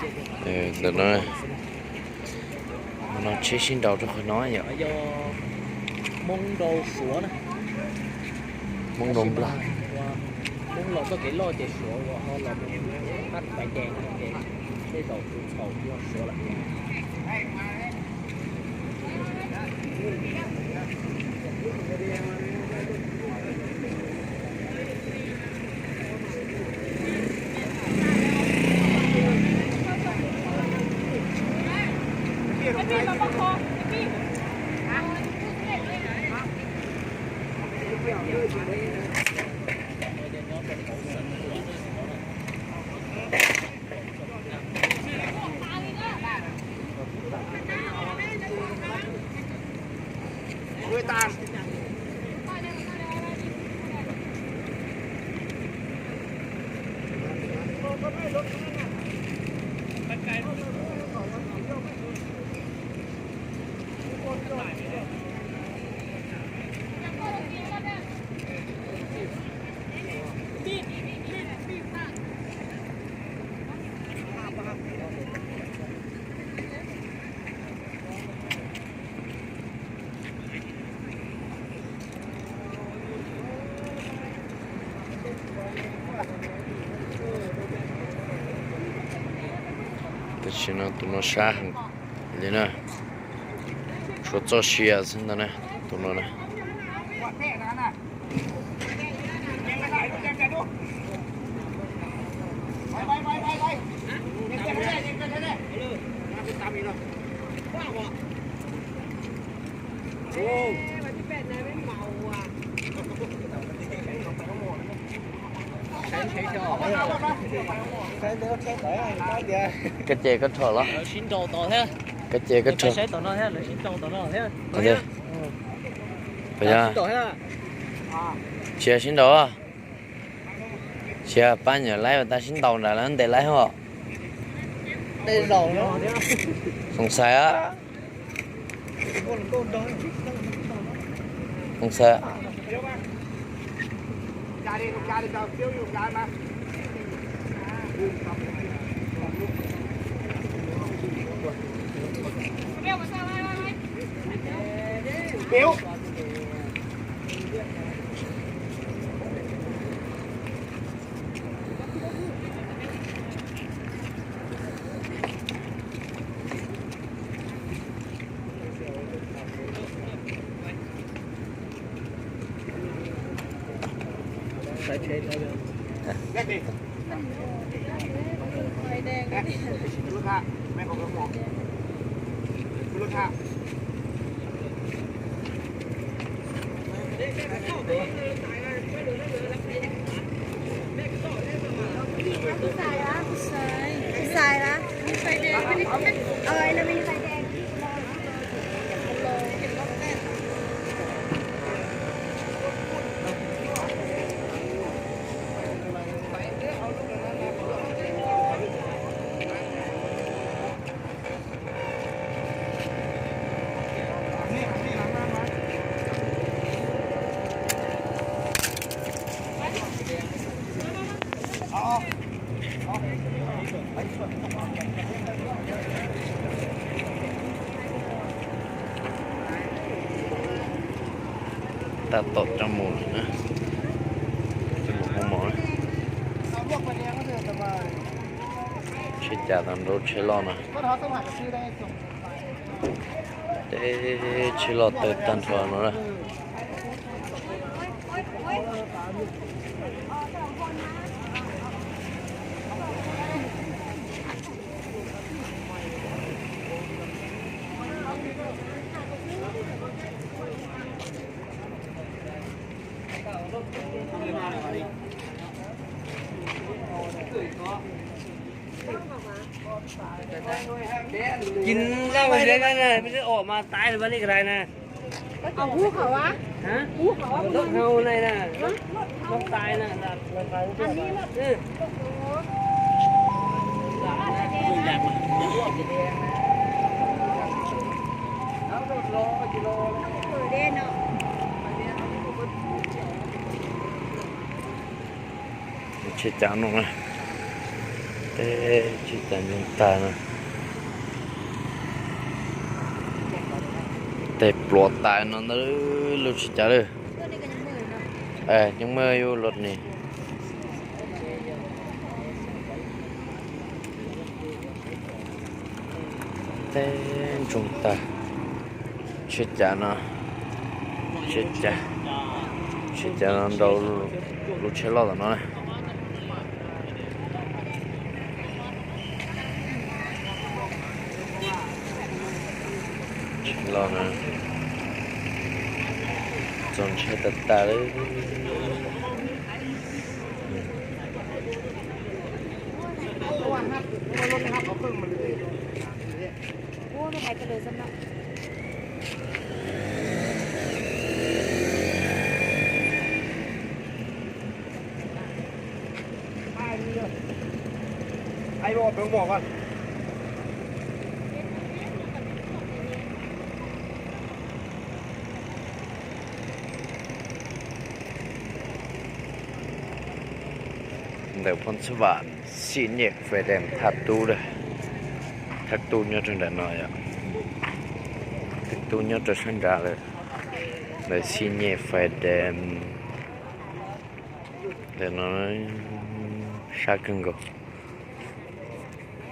Ntawm no, no tsheb sib nraus rau qhov no yom. Hmoob nraus Suav na. Hmoob nraus Nplog. Hmoob los txoj kev loj ces Suav uas ho los mus qab pais dees ces tej zaum tus txhaum ua Suav lawm. Tam sim no tus no sab heev li na, tshuav txoj sia xwb ntag na, tus no na. Koj ces koj rho los. Koj ces koj rho. Ua yog, sia sib nraus. Sia pab nyuam laib ua tau sib ntaus nram lawv ntes laib hos. Xoo xais. Xoo xais. Tab tom coj mus lawm na, coj mus hu mov. Tsheb cas tau nrau tsheb loj no. Teb tsheb loj tawg tag nrho no na. Kis laj ua ntiav na, mej twb om mas tais lawm vaj lij ka rais na. Hub qhov a? Hub qhov a? Lub hau na, lub tais na. Tsheb cav no na, Tsis tas ntsoog tag no. Tej pluav tais no ntag, lub tsis cas lawm. Nyob muaj yus los ni. Tej ntsoog tag. Tsheb cav no, tsheb cav, tsheb cav no nrau lub tsheb loj tom no na. Tsheb loj na, txaus ntshai tag tag li. Ntawm Phoos Xab Vam, Xij Nyej Fais Dees thaj tub, thaj tub nyob rau nram no yom. Thaj tub nyob rau sab nrad lawm. Ntawm Xij Nyej Fais Dees, ntawm no sab kawg nkaus.